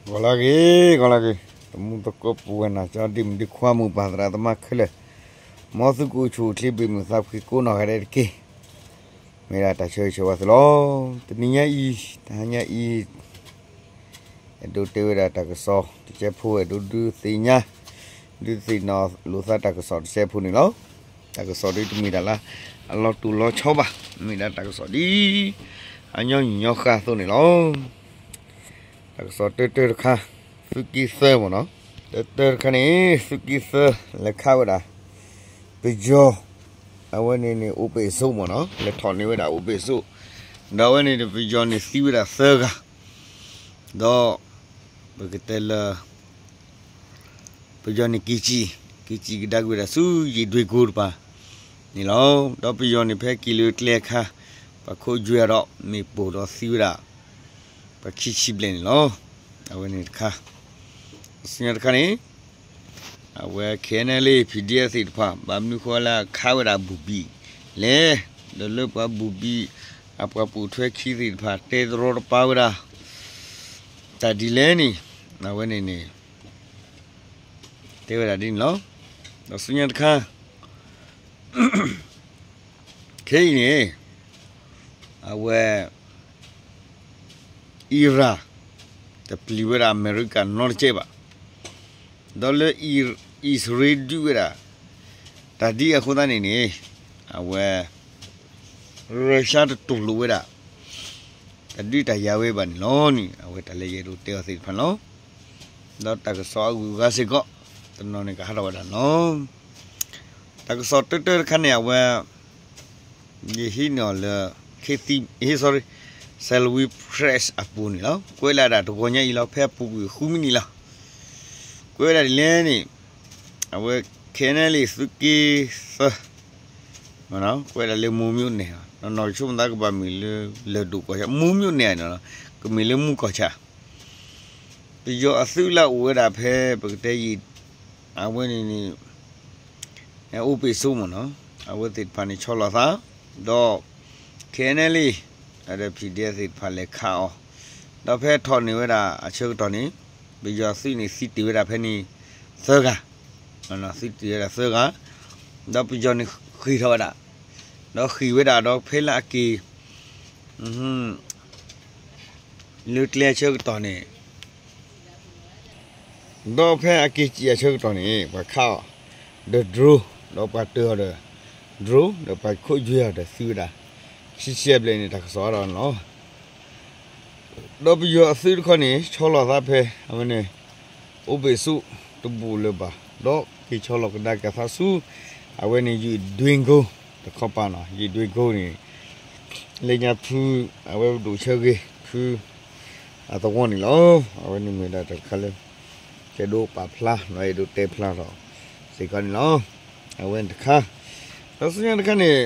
ဂီၤလၢအဂ့ၤ, ဂီၤလၢအဂ့ၤ, တမူသကိးပဝဲနၤ ကၠီဒ့မုၣ်ဒ့ခွါ မိၢ်ပၢ်သရၣ်သမါခဲလၢာ်, မ်သုကအိၣ်ဆူၣ်အိၣ်ချ့ ဘၣ်မုာ်သးဖှံကိးနီၢ်ဂၤဒဲးတက့ၢ်. မ့ၢ်ဒၣ်တၢ်ဆၢဂ့ၤဆၢဝါသုလီၤ. တနံၤညါအံၤ, တဟါညါအံၤ အဲၣ်ဒိးတဲဝဲဒၣ်တၢ်ကစီၣ်တစဲးဖိ, အဲၣ်ဒိးဒုးသ့ၣ်ညါ, ဒုးသ့ၣ်နီၣ်လိာ်သးတၢ်ကစီၣ်တစဲးဖိန့ၣ်လီၤ. တၢ်ကစီၣ်ဒ်တမ့ၢ်တၢ်လၢအလီၤတိၢ်လီၤဆီဘၣ်, မ့ၢ်ဒၣ်တၢ်ကစီၣ်ဒ်အညီနုၢ်ညီဃၢ်အသိးန့ၣ်လီၤ. တၢ်ကစီၣ်တၢတၢတခါ, သုးက့သၢမ့ၢ်နီၤ, တၢတၢတခါန့ၣ် သုးက့သၢ လဲၤခးဝဲဒၣ် ပယီၤ အဝဲန့ၣ်န့ၣ် အိၣ်ဘ့ၣ်စိမ့ၢ်နီၤ, လဲၤထီၣ်န့ၢ်ဝဲဒၣ်အိၣ်ဘ့ၣ်စိ, ဒီးအဝဲန့ၣ်န့ၣ် ပယီၤန့ၣ်သံဝဲဒၣ်သၢဂၤ, ဒီး ပကတဲလၢ ပယီၤန့ၣ်က့ၤစံၣ်, က့ၤစံၣ်ကဒါက့ၤဝဲဒၣ်ဆူယံာ်ဒွ့ကိတပၤန့ၣ်လီၤ. ဒီးပယီၤန့ၣ်ဖဲက့ၤလၢကျဲအခါ, ပှၤခိးကွံာ်အီၤဒီး မ့ၣ်ပိၢ်ဒီးသံဝဲဒၣ် ပှၤခံဆံဘျဲၣ်န့ၣ်လီၤ. အဝဲန့ၣ်တခါ, ဆူညါတခါန့ၣ် အဝဲ ခဲအံၤန့ၣ်လံ PDF သ့ၣ်တဖၣ် ဘၣ်မနုၤဃိလၢခးဝဲဒၣ်ဘူၣ်ဘံၣ်လဲၣ်, ဒီးလၢပှၤဘူၣ်ဘံၣ် အပှၤပိာ်ထွဲခံသ့ၣ်တဖၣ် တဲတရီတပါဝဲဒၣ် တၢ်ဒ်လဲၣ်န့ၣ်, အဝဲန့ၣ်န့ၣ် တဲဝဲဒၣ်ဒ်န့ၣ်လီၤ. ဒီးဆူညါတခါ ခဲအံၤန့ၣ် အဝဲ အံရၣ် တပျံၤဝဲဒၣ်အမဲရကၤနီတကဲးဘၣ်. ဒီးလၢအံၣ်စရ့လးဒုးဝဲဒၣ် တၢ်ဒ်အဃိသတးန့ၣ်န့ၣ် အဝဲ ရၢရှါတတူၢ်လိာ်ဝဲဒၣ် တၢ်ဒုးတၢ်ယၤဝဲဘၣ်န့ၣ်လီၤန့ၣ် အဝဲတၢ်လၢယအဲၣ်ဒိးတဲအီၤသ့ၣ်တဖၣ်န့ၣ်လီၤ. ဒီးတၢ်ကစီၣ်အဂုၤအဂၤစ့ၢ်ကီး တနီၤန့ၣ်ကဟးထီၣ်ဝဲဒၣ်န့ၣ်လီၤ. တၢ်ကစီၣ်တၢတၢတခါန့ၣ် အဝဲ ယဟံးန့ၢ်အီၤလၢ ခ့သံ, ဟ့ sorry, Salween Press အပူၤန့ၣ်လီၤ. ကွဲးလၢဒၣ်တဂီၤညါအံၤလီၤ ဖဲအပူၤကွံာ်ဃုမံးနံးလီၤ. ကွဲးဝဲဒၣ်ဒ်လဲၣ်န့ၣ် အဝဲ ခဲအံၤန့ၣ်လံ သုးက့သၢ ကွဲးဒၣ်လၢ မိၢ်မၠိၣ်နဲၣ် နီၢ်နီၢ်ကဆိကမိၣ်သးကဘၣ်မ့ၢ်လၢ လၢၢ်ဒိၣ်ကီၢ်ဆၣ် မိၢ်မၠိၣ်နဲၣ်န့ၣ် ကမ့ၢ်လၢမူကီၢ်ဆၣ် ပယီၤအသုးလၢအအိၣ်ဝဲဒၣ်ဖဲ ပကတဲယံာ် အဝဲန့ၣ်န့ၣ် အိၣ်ဘ့ၣ်စိမ့ၢ်နီၤ အဝဲသ့ၣ်တဖၣ်န့ၣ်ဆီလီၤသး ဒီး ခဲအံၤန့ၣ်လံ ဒီး PDF သ့ၣ်တဖၣ်လဲၤခးအီၤ ဒီးဖဲထီၣ်န့ၢ်ဝဲဒၣ်အဆၢကတီၢ်န့ၣ် ပယီၤသုးန့ၣ်သံတ့ၢ်ဝဲဒၣ်ဖဲန့ၣ် သၢဂၤ သံတ့ၢ်ဝဲဒၣ်သၢဂၤ ဒီးပယီၤန့ၣ်ဃ့ၢ်ထီၣ်ဝဲဒၣ် ဒီးဃ့ၢ်ဝဲဒၣ်ဒီးဖဲလၢအက့ၤ လၢကျဲအဆၢကတီၢ်န့ၣ် ဒီးဖဲအက့ၤစံၣ်အဆၢကတီၢ်န့ၣ် ပှၤခးအီၤ ဒီး drone ဒီးပှၤတၢၢ်အီၤဒီး drone ဒီးပှၤခိးကွံာ်အီၤဒီးသံဝဲဒၣ် ဆံဆံဘျဲၣ်န့ၣ် တၢ်ကစီၣ်အါထီၣ်န့ၣ်လီၤ. ဒီးပယီၤအသုးတခီန့ၣ် ဆီလီၤသးဖဲ အဝဲန့ၣ် အိၣ်ဘ့ၣ်စိတဘူၣ်လၢၤဘၣ် ဒီးက့ၤဆီလီၤကဒါက့ၤသးဆူ အဝဲန့ၣ် ယံာ်ဒွ့ကိ တခီပၤနီၤ ယံာ်ဒွ့ကိန့ၣ် လၢညါဖု အဝဲပဒိၣ်ဆၢဂ့ၤ ဖု အသဝီန့ၣ်လီၤ. အဝဲန့ၣ်မ့ၢ်ဒၣ်တၢ်တခါလၢ ကအဲၣ်ဒိးပာ်ဖျါ ဒီးအဲၣ်ဒိးတဲဖျါထီၣ်စ့ၢ်ကီးန့ၣ်လီၤ. အဝဲန့ၣ်တခါ ဒီးဆူညါတခါန့ၣ်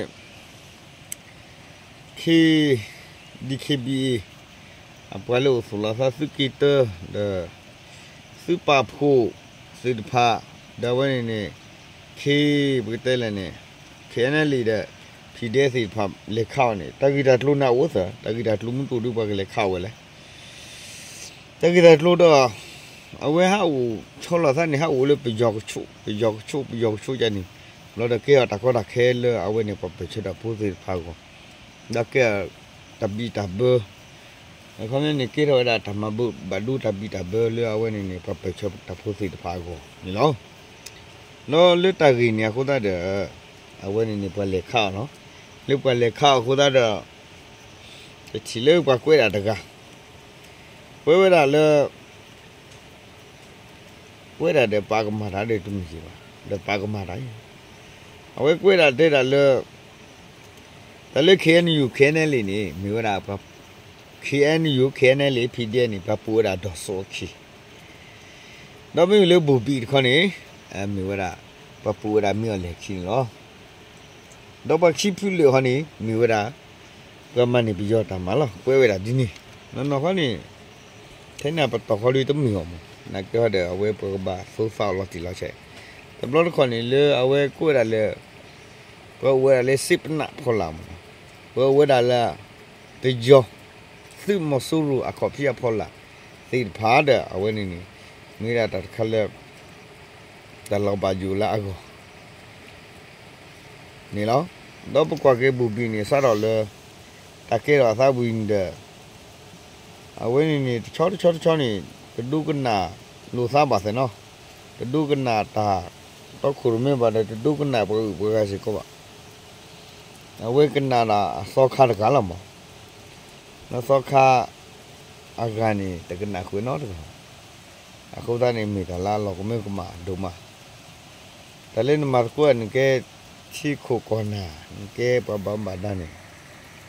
ခ့ DKBA အပှၤလၢအိၣ်သူၣ်လီၤသးသုးက့တၢ ဒီး သုးပာ်ဖှိၣ်သ့ၣ်တဖၣ် ဒီးအဝဲန့ၣ်န့ၣ် ခ့ ပကတဲလဲၣ်န့ၣ် ခဲအံၤန့ၣ်လံဒီး PDF သ့ၣ်တဖၣ်လဲၤခးအီၤန့ၣ် တၢ်ဂ့ၢ်တၢ်ကျိၤန့ၣ်အိၣ်သၢ တၢ်ဂ့ၢ်တၢ်ကျိၤမုၢ်တိၢ်ဒုးပှၤကလဲၤခးအီၤဝဲလဲၣ် တၢ်ဂ့ၢ်တၢ်ကျိၤဒီး အဝဲဟးအိၣ်ဆီလီၤသးန့ၣ် ဟးအိၣ်လၢပယီၤကဆိး ပယီၤကဆိး ပယီၤကဆိးယါန့ၣ် လီၤဒီးကဲအီၤတၢ်ကီတၢ်ခဲလၢအဝဲန့ၣ် ပှၤပၢၢ်ဆၢတၢ်ဖိသ့ၣ်တဖၣ်အဂီၢ် ဒီးကဲအီၤတၢ်ဘံၣ်တၢ်ဘၢ အခီပညီန့ၣ် ကဲထီၣ်ဝဲဒၣ်တၢ်မၤဘၢဘၣ်ဒိတၢ်ဘံၣ်တၢ်ဘၢလၢအဝဲန့ၣ်န့ၣ် ပှၤပၢၢ်ဆၢတၢ်ဖိသ့ၣ်တဖၣ်အဂီၢ်န့ၣ်လီၤ. ဒီးလၢတၢ်ဂ့ၢ်န့ၣ်အဃိသတးဒီး အဝဲန့ၣ်န့ၣ် ပှၤလဲၤခးအီၤလီၤ. လၢပှၤလဲၤခးအီၤအဃိသတးဒီး ပထံၣ်လၢပှၤကွဲးဒၣ်တဂၤ ကွဲးဝဲဒၣ်လၢ ကွဲးဒၣ်ဒီးပာ်ကမၣ်တၢ်ဒီးတမ့ၢ်ဘၣ် ဒီးပာ်ကမၣ်တၢ်အံၤ အဝဲကွဲးဒၣ်တဲဒၣ်လၢ တၢ်လၢ KNU KNLA န့ၣ် မ့ၢ်ဝဲဒၣ်ပှၤ KNU KNLA PDF န့ၣ် ပှၤပိာ်ဝဲဒၣ်ဒီးစိအခံ ဒီးမ့မ့ၢ်လၢဘူၣ်ဘံၣ်တခီန့ၣ် မ့ၢ်ဝဲဒၣ် ပှၤပိာ်ဝဲဒၣ်မ့ၢ်အီၤလဲၣ်ခံန့ၣ်လီၤ. ဒီးပှၤခံဖုလၢာ်ဃီန့ၣ် မ့ၢ်ဝဲဒၣ် ပှၤမၤန့ၢ်ပယီၤတၢ်မၤလီၤ ကွဲးဝဲဒၣ်ဒ်န့ၣ် နီၢ်နီၢ်ဃီန့ၣ် ထဲန့ၣ်ပတီၢ်ဃီဒီးတမ့ၢ်အီၤမး နာ်က့ဟီဒီးအဝဲပှၤကဘၣ်သိသးအီၤလီၤတံၢ်လီၤဆဲး တဘျီတခီၣ်န့ၣ် လၢအဝဲကွဲးဝဲဒၣ်လၢ ပှၤအိၣ်ဝဲဒၣ်လၢစ့ပနးဖီလာ်မး ပှၤအိၣ်ဝဲဒၣ်လၢ ပယီၤ သုးမီၤစိရိၤအခီၣ်ဖံးအဖီလာ် သ့ၣ်တဖၣ်ဒီး အဝဲန့ၣ်န့ၣ် မ့ၢ်ဒၣ်တၢ်တခါလၢ တၢ်လီၤဘၣ်ယိၣ်လၢအဂီၢ် န့ၣ်လီၤ. ဒီးပကွၢ်က့ၤဘူၣ်ဘံၣ်န့ၣ် စးထီၣ်လၢ တၢ်ကဲထီၣ်အသးဝံၤန့ၣ်ဒီး အဝဲန့ၣ်န့ၣ် တဆီတဆီတဆီန့ၣ် တဒိကနၣ်လိာ်သးဘၣ်သ့ၣ်နီၤ, တဒိကနၣ်တၢ် တီခိၣ်ရိၣ်မဲဘၣ်ဒီး တဒိကနၣ်ပှၤဂုၤပှၤဂၤစ့ၢ်ကီးဘၣ်. အဝဲကနၣ်ဒၣ်အသီခါတဂၤလီၤမး, လၢသီခါအဂၤန့ၣ် တကနၣ်ဃုာ်နီတဂၤဘၣ်. အဃိသတးန့ၣ် မ့ၢ်တၢ်လၢအလီၤကမၢကမၣ်ဒိၣ်မး တၢ်လၢနမၤသကိးနကဲထံခိၣ်ကီၢ်နၢ်, နကဲပှၤဘၣ်မူဘၣ်ဒါန့ၣ်,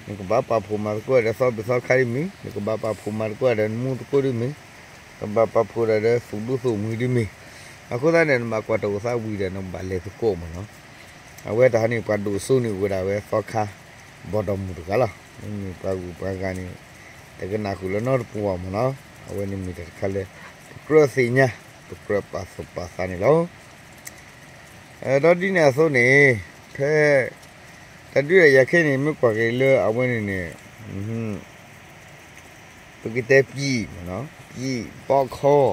နကဘၣ်ပာ်ဖှိၣ်မၤသကိးဒီးသီဘံၣ်သီခါဒ်မ့ၢ်, နကဘၣ်ပာ်ဖှိၣ်မၤသကိးဒီးနမူသကိးဒ်မ့ၢ်, ကဘၣ်ပာ်ဖှိၣ်ဒီးဒီးသူၣ်ဒူသူၣ်မှံၤဒ်မ့ၢ်, အဃိသတးန့ၣ် နမၤကွၢ်တၢ်အိၣ်သးဝံၤဒီး နကဘၣ်လဲၤသကိးမးနီၤ. အဝဲတၢ်ဟီန့ၣ် ပှၤဒိၣ်စိန့ၣ်အိၣ်ဝဲဒၣ်ဝဲသီခါ ဘီၣ်ဒီမုၢ်တဂၤလီၤ. မ့မ့ၢ်ပှၤဂုၤပှၤဂၤန့ၣ် တကနၣ်ဃုာ်လၢနီတပူၤဘၣ်မးနီၤ. အဝဲန့ၣ်မ့ၢ်တၢ်တခါလၢ ပကြၢးသ့ၣ်ညါ ပကြၢးပာ်သူၣ်ပာ်သးန့ၣ်လီၤ. ဒီးဒ်န့ၣ်အသိးန့ၣ် ဖဲ တၢ်ဒုးတၢ်ယၤခဲအံၤန့ၣ် မ့ၢ်ကွၢ်က့ၤလၢအဝဲန့ၣ်န့ၣ် ပကတဲပံၣ်, ပံၣ် ဘီခီ,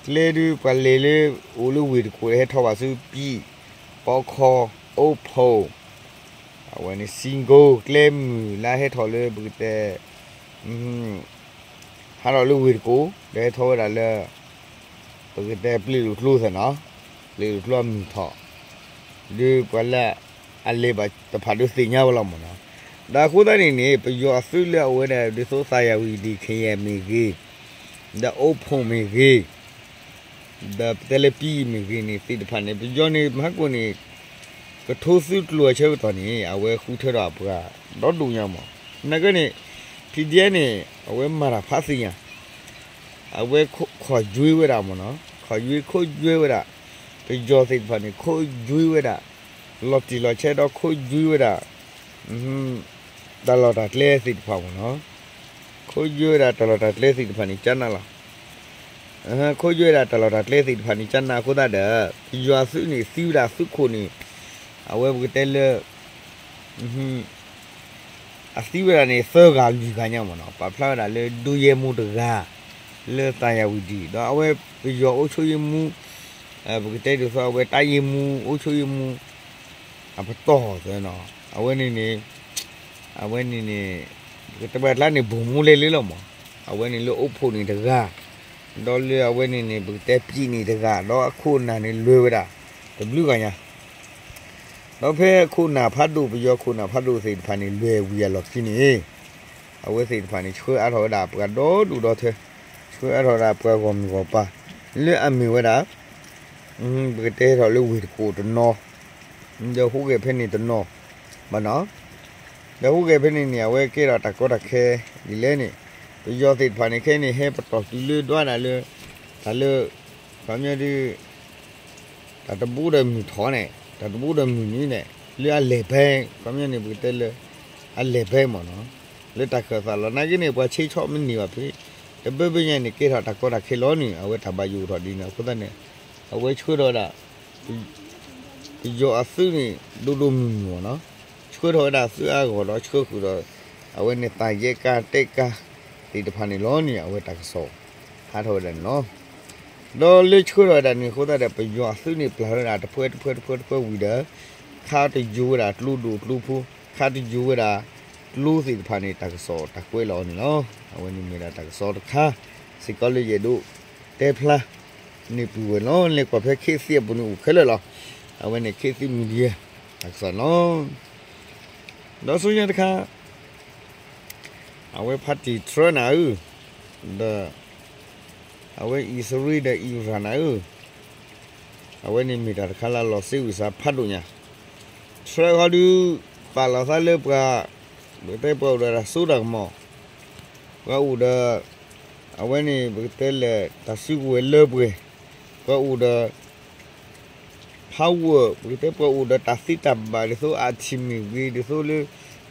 ကျဲဒုးပှၤလဲၤလၢ အိၣ်လၢဝ့ၢ်တကူၣ်ဟဲထီၣ်ဘၣ်ဆူပံၣ်, ဘီခီ, အိၣ်ဖှိၣ်, အဝဲန့ၣ် စံကိ, ကျဲမုၢ်လၢဟဲထီၣ်လၢပကတဲ ဟးထီၣ်လၢဝ့ၢ်တကူၣ် ဒီးဟဲထီၣ်ဝဲဒၣ်လၢ ပကတဲပျ့ၤလူၢ်ကျိသ့ၣ်နီၤ, ပျ့ၤလူၢ်ကျိအမုၢ်ထီၣ်, ဒုးပှၤလၢအလဲၤဘၣ်တဖၣ်ဒုးသ့ၣ်ညါဝဲလီၤမးနီၤ. ဒီးအဃိသတးန့ၣ်န့ၣ် ပယီၤအသုးလၢအဝဲဒၣ်ဒ်သိးသးယၤဝံၤဒံး ခဲအံၤမ့ၢ်ဂ့ၤ, ဒီးအိၣ်ဖှိၣ်မ့ၢ်ဂ့ၤ ဒီးပတဲလၢပံၣ်မ့ၢ်ဂ့ၤန့ၣ် သ့ၣ်တဖၣ်န့ၣ် ပယီၤန့ၣ် မဟါကိၣ်န့ၣ် ကထိသုးကျိၤအဆၢကတီၢ်န့ၣ် အဝဲဃုထၢထီၣ်အပှၤဒီဒူၣ်ညါမး, နာ်က့န့ၣ် ဖံဒဲန့ၣ် အဝဲမၤတၢ်ဖးသ့ၣ်ညါ, အဝဲခိၣ်ယွဲဝဲဒၣ်မးနီၤ, ခိၣ်ယွဲခိၣ်ယွဲဝဲဒၣ်, ပယီၤသ့ၣ်တဖၣ်န့ၣ် ခိၣ်ယွဲဝဲဒၣ်, လီၤတံၢ်လီၤဆဲးဒီးခိၣ်ယွဲဝဲဒၣ် တၢ်လီၢ်တၢ်ကျဲသ့ၣ်တဖၣ်မးနီၤ, ခိၣ်ယွဲဝဲဒၣ်တၢ်လီၢ်တၢ်ကျဲသ့ၣ်တဖၣ်န့ၣ် ကနၣ်လီၤ. ခိၣ်ယွဲဝဲဒၣ်တၢ်လီၢ်တၢ်ကျဲသ့ၣ်တဖၣ်န့ၣ် ကနၣ်အဃိသတးဒီး ပယီၤအသုးန့ၣ် သံဝဲဒၣ်သုးခိၣ်န့ၣ် အဝဲပကတဲလၢ အသံဝဲဒၣ်န့ၣ် သၢဂၤလွံၢ်ဂၤညါမးနီၤ, ပာ်ဖျါဝဲဒၣ်လၢ ဒုရဲမှူး တဂၤ လၢသးယၤဝံၤဒံး ဒီးအဝဲပယီၤအုပ်ချုပ်ရေးမှူး ပကတဲဒ်သိးအဝဲ တပ်ရင်းမှူး အုပ်ချုပ်ရေးမှူး အပတီၢ်သ့ၣ်နီၤ, အဝဲန့ၣ်န့ၣ် အဝဲန့ၣ်န့ၣ် ပကတဲပှၤကျါန့ၣ် ဗိုလ်မှူး လဲၤလၢလီၤမး, အဝဲန့ၣ်လၢအိၣ်ဖှိၣ်န့ၣ်တဂၤ, ဒီးလၢအဝဲန့ၣ်န့ၣ် ပကတဲပံၣ်န့ၣ်တဂၤ, ဒီးအခိၣ်အနၢ်န့ၣ်လွဲၢ်ဝဲဒၣ် တဘျုးဂၤညါ ဒီးဖဲခိၣ်နၢ်ဖးဒိၣ် ပယီၤခိၣ်နၢ်ဖးဒိၣ်သ့ၣ်တဖၣ်န့ၣ် လွဲၢ်ဝံၤအလီၢ်ခံန့ၣ် အဝဲသ့ၣ်တဖၣ်န့ၣ် ဆှၢအါထီၣ်ဝဲဒၣ်ပှၤဒီဒူၣ်ဒီထၢ, ဆှၢအါထီၣ်ဝဲဒၣ်ပှၤဂီၢ်မုၢ်ဂီၢ်ပၤ လၢအမ့ၢ်ဝဲဒၣ် ပကတဲထီၣ်လၢဝ့ၢ်တကူၣ်တနီၤ, ဒီးဟူးဂဲၤဖဲန့ၣ်တနီၤ ဘၣ်နီၤ, ဒီးဟူးဂဲၤဖဲန့ၣ်န့ၣ် အဝဲကဲထီၣ်တၢ်ကီတၢ်ခဲဒ်လဲၣ်န့ၣ်, ပယီၤသ့ၣ်တဖၣ်န့ၣ် ခဲအံၤန့ၣ် ဟဲပတီၢ်တုၤလၢဒွးဒၣ်လၢ တၢ်လၢ ခီပညီဒုး တၢ်တဘိဒီးမုၢ်ထီၣ်န့ၣ် တၢ်တဘိဒီးမုၢ်နုာ်န့ၣ် လၢအလဲၤဖဲ ခီပညီန့ၣ် ပကတဲလၢ အလဲၤဖဲမ့ၢ်နီၤ, လၢတၢ်ခၢၣ်သးလီၤ. နာ်က့န့ၣ် ပှၤဆ့ဆီမ့ၢ်န့ၢ်ဘၣ်ဖဲ တဘျီဘျီညါန့ၣ် ကဲထီၣ်တၢ်ကီတၢ်ခဲလီၤန့ၣ် အဝဲတၢ်ဘၣ်ယိၣ်ထီၣ်ဒ်န့ၣ် အဃိသတးန့ၣ် အဝဲဆှၢထီၣ်ဝဲဒၣ် ပယီၤအသုးန့ၣ် ဒိၣ်ဒိၣ်မုၢ်မုၢ်မ့ၢ်နီၤ, ဆှၢထီၣ်ဝဲဒၣ်သုးအါဂီၢ်ဒီးဆှၢဃုာ်ဒီး အဝဲန့ၣ်သးယဲၢ်ကါတဲကါသ့ၣ်တဖၣ်န့ၣ်လီၤန့ၣ် အဝဲတၢ်ကစီၣ်ဟးထီၣ်ဝဲဒၣ်န့ၣ်လီၤ. ဒီးလၢဆှၢထီၣ်ဝဲဒၣ်န့ၣ်အဃိသတးဒီး ပယီၤအသုးန့ၣ်ပျၢ်ဝဲဒၣ်တဖှဲတဖှဲတဖှဲတဖှဲဝံၤဒီး ခးတယိၤဝဲဒၣ်ကျိဒိၣ်ကျိဖိ, ခးတယိၤဝဲဒၣ်ကျိသ့ၣ်တဖၣ်န့ၣ် တၢ်ကစီၣ်တၢ်ကွဲးလီၤအီၤန့ၣ်လီၤ. အဝဲန့ၣ်မ့ၢ်ဒၣ်တၢ်ကစီၣ်တခါ စ့ၢ်ကီးလၢယအဲၣ်ဒိးတဲဖျါန့ၢ်ပုၢ်ဝဲၢ်လီၤ. လဲၤကွၢ်ဖဲခ့သံအပူၤန့ၣ်အိၣ်ခဲလၢာ်လီၤ. အဝဲန့ၣ်ခ့သံ media တၢ်ကစီၣ်လီၤ. ဒီးဆူညါတခါ အဝဲဖါတံၢ် Trump နၤဧၢ, ဒီး အဝဲအံၣ်စရ့လးဒီးအံၣ်ရၣ်နၤဧၢ, အဝဲန့ၣ်မ့ၢ်တၢ်တခါလၢအလီၤစ့ဝံၣ်စါဖးဒိၣ်ညါ, Trump ဃီဒုး ပာ်လီၤသးလၢပှၤ ပကတဲပှၤအိၣ်ဒီးတၢ်စိတၢ်ကမီၤ, ပှၤအိၣ်ဒီး အဝဲန့ၣ် ပကတဲလဲၣ် တၢ်စုကဝဲၤလၢပှဲၤ, ပှၤအိၣ်ဒီး power ပကတဲပှၤအိၣ်ဒီးတၢ်သ့တၢ်ဘၣ်ဒ်သိး အထံးမ့ၢ်ဂ့ၤ ဒ်သိးလၢ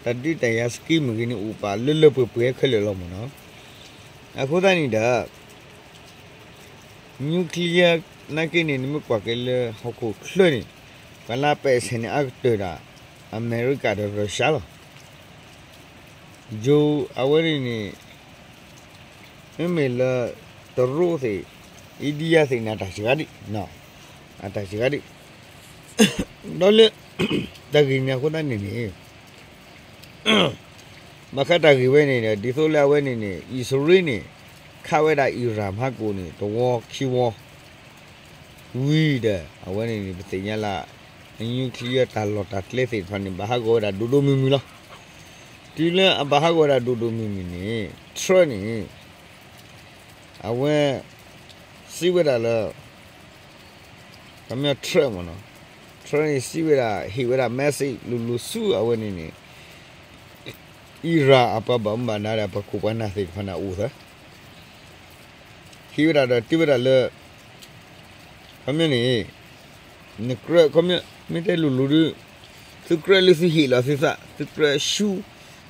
တၢ်ဒုးတၢ်ယၤ scheme မ့ၢ်ဂ့ၤန့ၣ် အိၣ်ပာ်လၢလၢပှဲၤပှဲၤခဲလၢာ်လီၤမ့ၢ်နီၤ. အဃိသတးန့ၣ်ဒီး nuclear နာ်က့န့ၣ် နမ့ၢ်ကွၢ်က့ၤလၢဟီၣ်ခိၣ်ချၢန့ၣ် ပှၤလၢအပဲာ်ဆဲးန့ၣ် အကတၢၢ်ဒၣ် အမဲရကၤဒီးရၢၡါလီၤ. ယိၤ အဝဲန့ၣ်န့ၣ် မ့မ့ၢ်လၢ တရူးသ့ၣ်, အံၣ်ဒံယါသ့ၣ်န့ၣ် အတၢ်စှၤဒံး, အတၢ်စှၤဒံး, ဒီးလၢ တၢ်ဂ့ၢ်န့ၣ်အဃိသတးန့ၣ်န့ၣ် ဘၣ်ဃးတၢ်ဂ့ၢ်ဝဲန့ၣ်ဒီး ဒ်သိးလၢအဝဲန့ၣ်န့ၣ် အံၣ်စရ့လးန့ၣ် ခးဝဲဒၣ်အံရၣ်မၤကိၣ်န့ၣ် တဝီခံဝီ ဝံၤဒီး အဝဲန့ၣ်န့ၣ် ပသ့ၣ်ညါလၢ nuclear တၢ်လီၢ်တၢ်ကျဲသ့ၣ်တဖၣ်န့ၣ် ဘၣ်ဟးဂီၤဝဲဒၣ်ဒိၣ်ဒိၣ်မုၢ်မုၢ်လီၤ. တုၤလၢအဘၣ်ဟးဂီၤဝဲဒၣ်ဒိၣ်ဒိၣ်မုၢ်မုၢ်န့ၣ် Trump န့ၣ် အဝဲ စံးဝဲဒၣ်လၢ ခီပညီ Trump မ့ၢ်နီၤ, Trump န့ၣ် စံးဝဲဒၣ် ဟ့ၣ်ဝဲဒၣ် message လိၤလိၤဆူအဝဲန့ၣ်န့ၣ် အံရၣ်အပှၤဘၣ်မူဘၣ်ဒါဒီး ပှၤခိၣ်ပှၤနၢ်သ့ၣ်တဖၣ်န့ၣ် အအိၣ်သၢ ဟ့ၣ်ဝဲဒၣ်ဒီးတဲဝဲဒၣ်လၢ ခီပညီန့ၣ် နကြၢး ခီပညီ မ့ၢ်တဲလိၤလိၤဒီး သုကြၢးလၢသုဟ့ၣ်လီၤသုသး သုကြၢးဆူ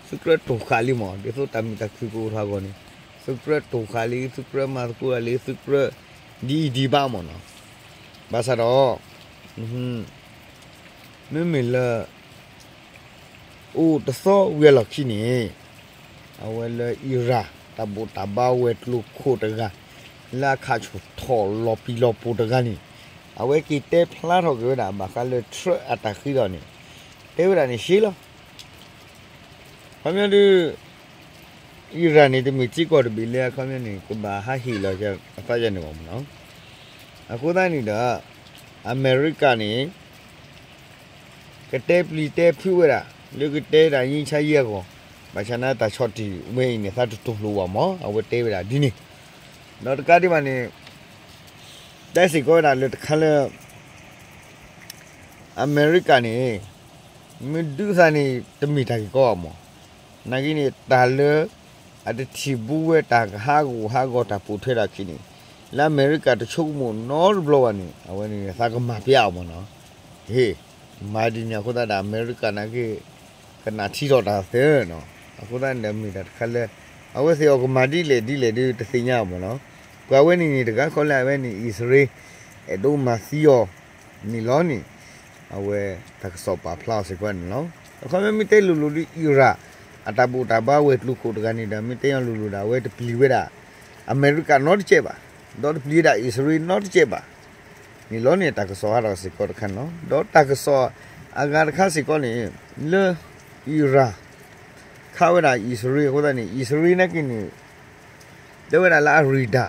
သုကြၢးတိာ်ဃာ်လံမ့ၢ် ဒ်သိးတၢ်မုာ်တၢ်ခုၣ်ကအိၣ်ထီၣ်အဂီၢ်န့ၣ် သုကြၢးတိာ်ဃာ်လံ သုကြၢးမၤသကိးတၢ်လံ သုကြၢးဒ်အံၤဒ်ဘၣ်မ့ၢ်နီၤ, ဘၣ်ဆၣ်ဒီး မ့မ့ၢ်လၢ အိၣ်တသီဝံၤအလီၢ်ခံန့ၣ် အဝဲလၢအံရၣ် တၢ်ဘူၣ်တၢ်ဘါဝဲၤကျိၤခိၣ်တဂၤ လၢအခးဆူၣ်ထီၣ်လီၤပံၤလီၤပူၤတဂၤန့ၣ် အဝဲက့ၤတဲဖျါထီၣ်က့ၤဝဲဒၣ် ဘၣ်ဃးလၢ Trump အတၢ်ဃ့ဒီးန့ၣ် တဲဝဲဒၣ်န့ၣ်ရှဲလီၤ ခီပညီဒုး အံရၣ်န့ၣ် တမ့ၢ်စ့ၢ်ကီးတဘ့ၣ်လၢအခီပညီန့ၣ် ကဘၣ်ဟးဟ့ၣ်လီၤအသးယၤန့ၣ်ဘၣ်မ့ၢ်နီၤ, အဃိသတးန့ၣ်ဒီး အမဲရကၤန့ၣ် ကတဲပျံၤတဲဖုးဝဲဒၣ် လၢကတဲဒၣ်ယံဆါယံအဂီၢ်, ဘၣ်ဆၣ်န့ၣ်တၢ်ဆီၣ်တံၢ်ဝဲအံၤန့ၣ် သးတတူၢ်လိာ်ဘၣ်မ့ၢ် အဝဲတဲဝဲဒၣ်ဒ်န့ၣ်, ဒီးတကးဒံးဘၣ်န့ၣ် တဲစ့ၢ်ကီးဝဲဒၣ်လၢတခါလၢ အမဲရကၤန့ၣ် မ့ၢ်ဒုးသးန့ၣ် တမ့ၢ်တၢ်ဂ့ၢ်ကီဘၣ်မ့ၢ်, နာ်က့န့ၣ် တၢ်လၢ အတထံၣ်ဘူးဝဲတၢ်ကဟးဂီၤဟးဂီၤတၢ်ပိာ်ထွဲဒၣ်ခံန့ၣ် လၢအမဲရကၤတဆိကမိၣ်နီတဘျီဘၣ်န့ၣ် အဝဲန့ၣ်သးကမၤပျဲအီၤမ့ၢ်နီၤ, ဟ့ၣ်, မၤဒ်န့ၣ်အဃိသတးဒီး အမဲရကၤနာ်က့ ကနၣ်ထံထီၣ်တၢ်သ့နီၤ, အဃိသတးန့ၣ်ဒီးမ့ၢ်တၢ်တခါလၢ အဝဲသ့ၣ်အီၤကမၤဒ်လဲၣ်ဒ်လဲၣ်ဒုးတသ့ၣ်ညါဘၣ်မ့ၢ်နီၤ, ပှၤဝဲန့ၣ်န့ၣ် တဂၤဃီလၢအဝဲန့ၣ် အံၣ်စရ့လး အဲၣ်ဒိးမၤသံအီၤန့ၣ်လီၤန့ၣ်, အဝဲတၢ်ကစီၣ်ပာ်ဖျါအီၤစ့ၢ်ကီးန့ၣ်လီၤ, အခီပညီမ့ၢ်တဲလိၤလိၤဒုး အံရၣ် အတၢ်ဘူၣ်တၢ်ဘါဝဲၤကျိၤခိၣ်တဂၤန့ၣ်ဒီး မ့ၢ်တဲအီၤလိၤလိၤဒီး အဝဲတပျံၤဝဲဒၣ် အမဲရကၤနီတစဲးဘၣ်, ဒီးတပျံၤဝဲဒၣ်အံၣ်စရ့လးနီတစဲးဘၣ်န့ၣ်လီၤန့ၣ် တၢ်ကစီၣ်ဟးထီၣ်စ့ၢ်ကီးတခါန့ၣ်လီၤ, ဒီးတၢ်ကစီၣ်အဂၤတခါစ့ၢ်ကီးန့ၣ် လၢ အံရၣ် ခးဝဲဒၣ်အံၣ်စရ့လးအဃိသတးန့ၣ် အံၣ်စရ့လးနာ်က့န့ၣ် တဲဝဲဒၣ်လၢအရ့ဒါ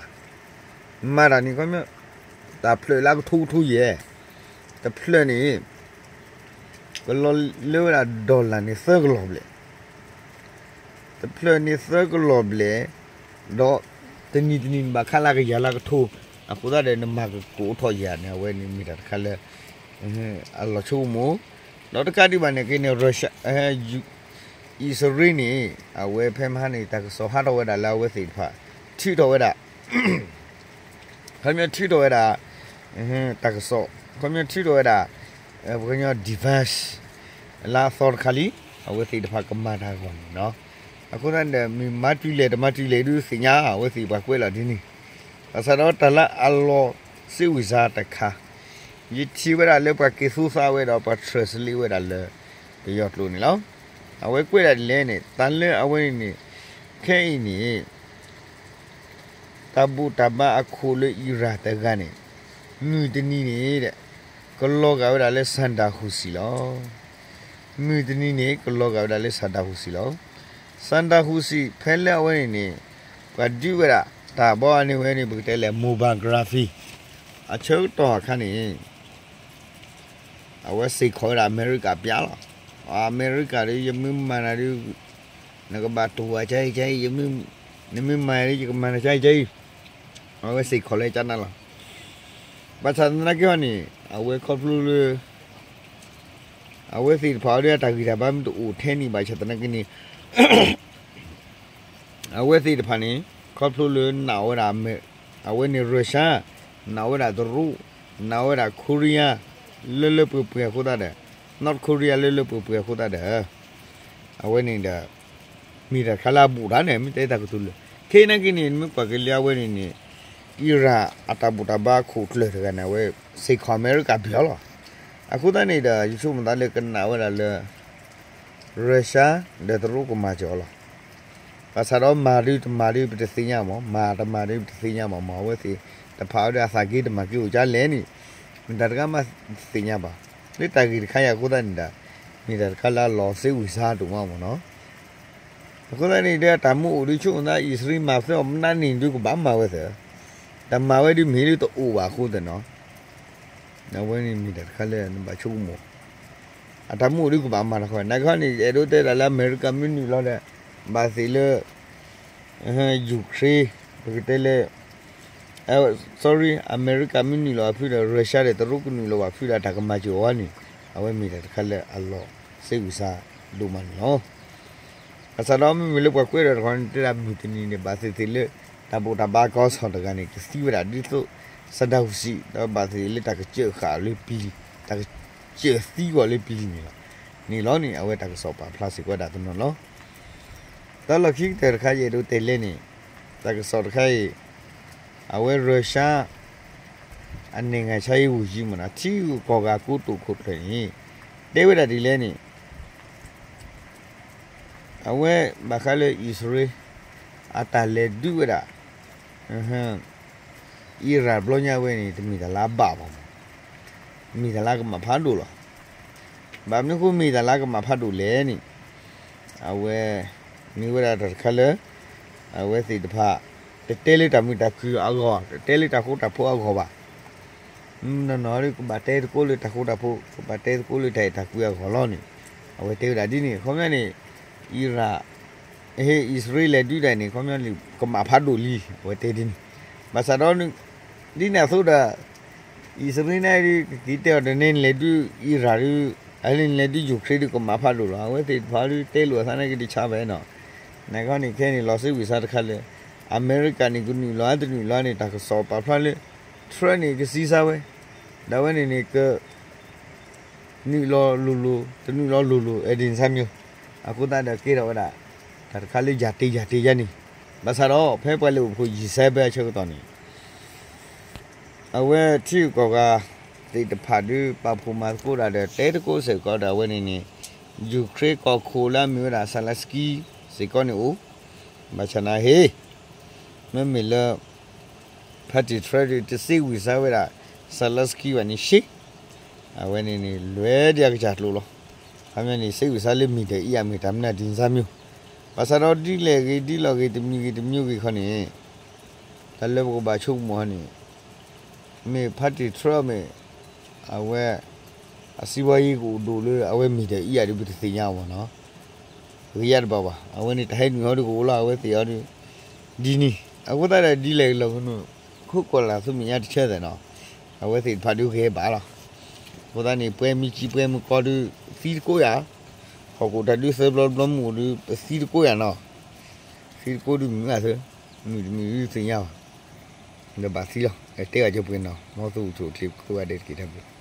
မၤတၢ်န့ၣ် ခီပညီ တၢ်ဖျၢၣ်လၢအကထိကထိယဲၢ်, တဖျၢၣ်န့ၣ် ကလီၤလၢဝဲဒၣ် dollar န့ၣ်သၢကလီၤဘျဲၣ်, တဖျၢၣ်န့ၣ်သၢကလီၤဘျဲၣ်, ဒီးတနံၤတနံၤန့ၣ်ဘၣ်ခးလၢကယၤလၢကထိ, အဃိသတးဒီးနမၤကကိးထီၣ်ယၤန့ၣ် အဝဲန့ၣ်မ့ၢ်တၢ်တခါလၢ အလီၤဆိကမိၣ်, ဒီးတကးဒံးဘၣ်န့ၣ်က့န့ၣ် Russia အံၣ်စရ့လးန့ၣ် အဝဲဖဲမဟါန့ၣ် တၢ်ကစီၣ်ဟးထီၣ်ဝဲဒၣ်လၢအဝဲသ့ၣ်တဖၣ် ထုးထီၣ်ဝဲဒၣ် ခီပညီထုးထီၣ်ဝဲဒၣ် တၢ်ကစီၣ် ခီပညီထုးထီၣ်ဝဲဒၣ် ပှၤကညီ defense လၢအသီတခါလံ, အဝဲသ့ၣ်တဖၣ်ကမၤတၢ်အဂီၢ်န့ၣ်နီၤ, အဃိသတးန့ၣ်ဒီး မ့ၢ်မၤတုၤလဲၣ်တမၤတုၤလဲၣ်ဒုးသ့ၣ်ညါ အဝဲသ့ၣ်ပှၤကွဲးလီၤဒ်န့ၣ်, ဘၣ်ဆၣ်ဒီးတၢ်လၢအလီၤစ့ဝံၤစါတခါ ယထံၣ်ဝဲဒၣ်လၢပှၤက့ၤသူသးဝဲဒီးပှၤ translate ဝဲဒၣ်လၢ ပယီၤကျိာ်န့ၣ်လီၤ, အဝဲကွဲးဒၣ်ဒ်လဲၣ်န့ၣ် တၢ်လၢအဝဲန့ၣ်န့ၣ် ခဲအံၤန့ၣ် တၢ်ဘူၣ်တၢ်ဘါအခိၣ်လၢအံရၣ်တဂၤန့ၣ် မုၢ်တနံၤန့ၣ် ကလီၤဂာ်ဝဲဒၣ်လၢ Saddam Hussein လီၤ, မုၢ်တနံၤန့ၣ် ကလီၤဂာ်ဝဲဒၣ်လၢ Saddam Hussein လီၤ, Saddam Hussein ဖဲလၢအဝဲန့ၣ်န့ၣ် ပှၤဒုးဝဲဒၣ် တၢ်ဘီအန့ၣ်ဝဲန့ၣ် ပကတဲလဲၣ် Muammar Gaddafi အဆၢကတီၢ်အခါန့ၣ် အဝဲစ့ၢ်ကီးဝဲဒၣ်အမဲရကၤပျဲလီၤ, အမဲရကၤဒီး ယမ့ၢ်မၤနၤဒီး နကဘၣ်တိၢ်ဝဲကအံၤကအံၤ, နမ့ၢ်မၤယၤဒီး ယကမၤနၤကအံၤကအံၤ, အဝဲစ့ၢ်ကီးလၢကနၣ်လီၤ, ဘၣ်ဆၣ်သနာ်က့ဟီန့ၣ် အဝဲခီဖျိလၢ အဝဲသ့ၣ်တဖၣ်အံၤဒီး အတၢ်ဂံၢ်တၢ်ဘါမ့ၢ်တအိၣ်ထဲန့ၣ်ဘၣ်ဆၣ်သနာ်က့န့ၣ် အဝဲသ့ၣ်တဖၣ်န့ၣ် ခီဖျိလၢနာ်ဝဲဒၣ် အဝဲန့ၣ် Russia, နာ်ဝဲဒၣ်တရူး, နာ်ဝဲဒၣ် Korea လၢလၢပှဲၤပှဲၤအဃိသတးဒီး North Korea လၢလၢပှဲၤပှဲၤအဃိသတးဒီး အဝဲန့ၣ်ဒီး မ့ၢ်တၢ်တခါလၢအဘူးတၢ်န့ၣ် မ့ၢ်တဲတၢ်ကတိၤလၢ ခဲအံၤနာ်က့န့ၣ် နမ့ၢ်ကွၢ်က့ၤလၢအဝဲန့ၣ်န့ၣ် အံရၣ်အတၢ်ဘူၣ်တၢ်ဘါခိၣ်ကျၢၢ်တဂၤန့ၣ် အဝဲစ့ၢ်ကီးအမဲရကၤပျဲလီၤ, အဃိသတးန့ၣ်ဒီး ယဆိကမိၣ်သးလၢကနာ်ဝဲဒၣ်လၢ Russia ဒီးတရူးကမၤစၢၤအီၤလီၤ. ဘၣ်ဆၣ်ဒီးမၤဒုးတမၤဒုး ပတသ့ၣ်ညါမး, မၤတမၤဒုး ပတသ့ၣ်ညါမး, မၤအဝဲသ့ၣ်တဖၣ်အံၤဒီး အသးက့ၤတမၤက့ၤအိၣ်ကလဲၣ်န့ၣ် မတၤတဂၤမးတသ့ၣ်ညါဘၣ်. လၢတၢ်ဂ့ၢ်တခါအံၤအဃိသတးန့ၣ်ဒီး မ့ၢ်တၢ်တခါလၢအလီၤစ့ဝံၤစါဒိၣ်မးမးနီၤ. အဃိသတးန့ၣ်ဒီး တၢ်မ့ၢ်အိၣ်ဒုးဆိကမိၣ်သး အံၣ်စရ့လးမၤသ့အီၤမနုၤန့ၣ်ဒုး ကဘၣ်မၤဝဲသ့, တၢ်မၤဝဲဒုးမ့ၢ်လၢတအိၣ်ဘၣ်အဃိသတးနီၤ. အဝဲန့ၣ်မ့ၢ်တၢ်တခါလၢနဘၣ်ဆိကမိၣ် အတၢ်မ့ၢ်အိၣ်ဒုးကဘၣ်မၤတခီ, နာ်က့န့ၣ် အဲၣ်ဒိးတဲဒၣ်လၢအမဲရကၤမ့ၢ်နုာ်လီၤဒီး ဘၣ်သ့ၣ်လၢ ယူၤခရ့ၣ် ပကတဲလၢ sorry အမဲရကၤမ့ၢ်နုာ်လီၤဘၣ်ဖုဒီး ရၢၡါဒီးတရူးကနုာ်လီၤဘၣ်ဖုဒီး တၢ်ကမၤစၢၤအီၤန့ၣ် အဝဲမ့ၢ်တၢ်တခါလၢအလီၤစ့ဝံၤစါဒိၣ်မးန့ၣ်လီၤ. ဘၣ်ဆၣ်ဒီးမ့မ့ၢ်လၢပှၤကွဲးဒီးတခီန့ၣ် တဲဒၣ်မုၢ်တနံၤန့ၣ် ဘၣ်သ့ၣ်သ့ၣ်လၢ တၢ်ဘိးတၢ်ဘါကီၢ်ဆီၣ်တဂၤန့ၣ် ကသံဝဲဒၣ်ဒ်သိး Saddam Hussein ဒီးဘၣ်သ့ၣ်လၢတၢ်ကစၢၢ်ဃာ်လၢပျံၤ, တၢ်ကစၢၢ်သံကွံာ်လၢပျံၤန့ၣ်လီၤ. န့ၣ်လီၤန့ၣ် အဝဲတၢ်ကစီၣ်ပာ်ဖျါစ့ၢ်ကီးဝဲဒၣ်တနီၤလီၤ. ဒီးလီၢ်ခံကတၢၢ်တခါ ယအဲၣ်ဒိးတဲလဲၣ်န့ၣ် တၢ်ကစီၣ်တခါအံၤ အဝဲရၢၡါ အနဲၣ်ငါဆါဟံၣ်ဝူၤယံၤမ့ၢ်နီၤ ထံဂုၤကီၢ်ဂၤကိတိာ်ခိၣ်ကျၢၢ်န့ၣ် တဲဝဲဒၣ်ဒ်လဲၣ်န့ၣ် အဝဲဘၣ်ဃးလၢအံၣ်စရ့လး အတၢ်လဲၤဒုးဝဲဒၣ် အံရၣ်ဘျီညါဝဲန့ၣ် တမ့ၢ်တၢ်လၢအဘၣ်ဘၣ်မး, မ့ၢ်တၢ်လၢကမၣ်ဖးဒိၣ်လီၤ. ဘၣ်မနုၤအဃိမ့ၢ်တၢ်လၢကမၣ်ဖးဒိၣ်လဲၣ်န့ၣ် အဝဲ မ့ၢ်ဝဲဒၣ်တၢ်တခါလၢ အဝဲသ့ၣ်တဖၣ် တတဲလၢတၢ်မုာ်တၢ်ခုၣ်အဂီၢ် တတဲလၢတၢ်ဃူတၢ်ဖိးအဂီၢ်ဘၣ်. နီၢ်နီၢ်ဒီး ကဘၣ်တဲသကိးလၢတၢ်ဃူတၢ်ဖိး ကဘၣ်တဲသကိးလၢတၢ်အဲၣ်တၢ်ကွံအဂီၢ်လီၤန့ၣ် အဝဲတဲဝဲဒၣ်ဒ်န့ၣ် အခီပညီန့ၣ် အံရၣ် ဟ့ၣ်အံၣ်စရ့လးဒုးဒၣ်န့ၣ် အခီပညီန့ၣ် ကမၣ်ဖးဒိၣ်လံ အဝဲတဲဒ်န့ၣ်. ဘၣ်ဆၣ်ဒီး ဒ်န့ၣ်အသိးဒီး အံၣ်စရ့လးန့ၣ်ဒုး ကက့ၤတဲအီၤဒီး နဲနလဲၤဒုးအံရၣ်ဒုး အလဲၤနလဲၤဒုးယူၤခရ့ၣ်ဒုး ကမၣ်ဖးဒိၣ်လီၤ. အဝဲသ့ၣ်တဖၣ်ဒုးတဲလိာ်အသးနာ်က့တဆါဘၣ်နီၤ. နာ်က့န့ၣ် ခဲအံၤန့ၣ် လီၤစ့ဝံၤစါတခါလၢ အမဲရကၤန့ၣ် ကနုာ်လီၤတနုာ်လီၤန့ၣ် တၢ်ကစီၣ်ပာ်ဖျါလၢ Trump န့ၣ် ကသံစါဝဲ ဒီးအဝဲန့ၣ်န့ၣ် က နုာ်လီၤလိၤလိၤ တနုာ်လီၤလိၤလိၤ အဲၣ်ဒိးန့ၣ်ဆါမံၤ အဃိသတးဒီးကဲထီၣ်ဝဲဒၣ် တၢ်တခါလၢယၤတ့ယၤတ့ယါန့ၣ်. ဘၣ်ဆၣ်ဒီး ဖဲပှၤလၢအိၣ်ဖှိၣ်ယံၤစဲဘၢအဆၢကတီၢ်န့ၣ် အဝဲထံဂုၤကီၢ်ဂၤသ့ၣ်တဖၣ်ဒုး ပာ်ဖှိၣ်မၤသကိးတၢ်ဒီး တဲသကိးစ့ၢ်ကီးဒီးအဝဲန့ၣ်န့ၣ် ယူၤခရ့ၣ်ကီၢ်ခိၣ်လၢအမ့ၢ်ဝဲဒၣ် Zelensky စ့ၢ်ကီးန့ၣ်အိၣ် ဘၣ်ဆၣ်နၤဟ့ၣ် မ့မ့ၢ်လၢ ဖါတံၣ် Trump ဒုး တစ့ဝံၤစါဝဲဒၣ် Zelensky ဘၣ်န့ၣ်ရှ့ အဝဲန့ၣ်န့ၣ် လွဲဒံးအကစၢ်ကျိၤလီၤ. ခီပညီန့ၣ် စ့ဝံၤစါလၢမံၤဒၢးအံၤအမ့ၢ်တၢ်မနုၤဒ်န့ၣ်ဆါမံၤ ဘၣ်ဆၣ်ဒီးဒ်လဲၣ်ဂ့ၤဒ်လဲၣ်ဂ့ၤ တမံၤဂ့ၤတမံၤဂ့ၤခီန့ၣ် တၢ်လၢပကဘၣ်ဆိကမိၣ်ဟီန့ၣ် မ့ၢ်ဖါတံၣ် Trump မ့ၢ် အဝဲ အစံးဝဲယံၤကအိၣ်ဒိၣ်လၢအဝဲမံၤဒၢးအံၤအဒုး ပတသ့ၣ်ညါအီၤဘၣ်နီၤ. ဂ့ၤယါတဘၣ်ဘၣ် အဝဲန့ၣ်တၢ်ဟဲနုာ်ဟီဒုးကအိၣ်လီၤ အဝဲသ့ၣ်အီၤဒုး ဒ်န့ၣ် အဃိသတးဒီးဒ်လဲၣ်ဂ့ၤလီၤ ကနူာ်ခိးကွၢ်လၢ်သူမဲာ်ညါတဆၢသ့ၣ်နီၤ အဝဲသ့ၣ်တဖၣ်ဒုးဂဲၤဘၣ်လီၤ. အဃိသတးန့ၣ် ပှဲမ့ၢ်ကံပှဲမ့ၢ်ကီဒုး သံတကိးယၤ ဟီၣ်ခိၣ်တၢ်ဒုးသၢဘျီတဘျီမ့ၢ်အိၣ်ဒုး ပသံတကိးယၤနီၤ. သံတကိးဒုးမုာ်ဘၣ်သၢ မုာ်တမုာ်ဒုးသ့ၣ်ညါဘၣ် ဒီးဘၣ်သံလီၤ တဲဘၣ်ကၠိပှဲၤနီၤ မ်သုအိၣ်ဆူၣ်အိၣ်ချ့ကိးဂၤဒဲးတက့ၢ် တၢ်ဘျုး